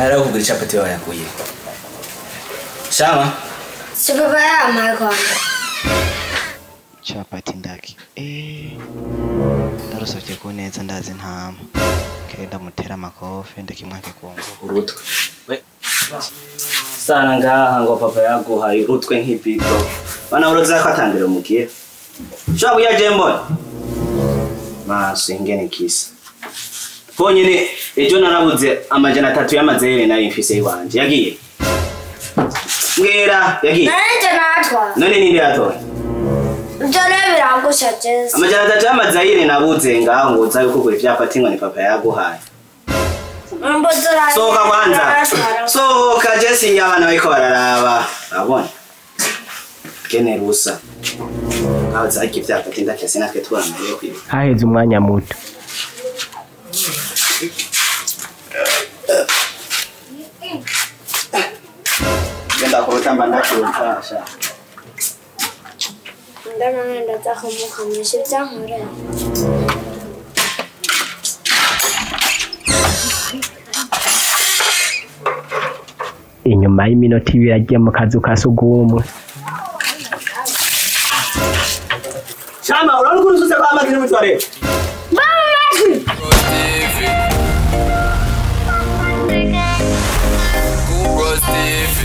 Amahera yo kugura icapati wayakuye. Shama. Si papa yampaye kwanza. Capati ndaki. Ndarusavye ku neza ndazi ntama. Kenda mutera amakofe ndakimwake ku nguvu. Urutwe. We. Sana ngaha ngo papa yaguhaye urutwe nk'ibido. Bana uroza ko atangire mugiye. Shobora kuya jembo. Maso ingene kisa. Honyene ejo narabuze 300 y'amazere nari mfise iwanje. Yagiye. Mbwira yagiye. Nanje natwa. None ninde yatora? Ibyo rero biragushaje. 300 y'amazayire nabuze ngaho ngo uzaye kugura ivyapati ngo ni papa yaguhaye. Sohoka kwanza. Sohoka Jesse nyabana bariko bararaba. Urabona? Kene rusa. Aho zaki ivyapati ndakese natwe twambaye kwiba. Haheze umwanya muto. Genda kurutamba ndakuruta sha. Ndabona ndazakumukamisha ibyankorera. Inyuma y'iminota ibiri agiye mu kazu ka sugumwe. Shama urabona ukuntu usutse kwa amazi n'umutware. Bro TV.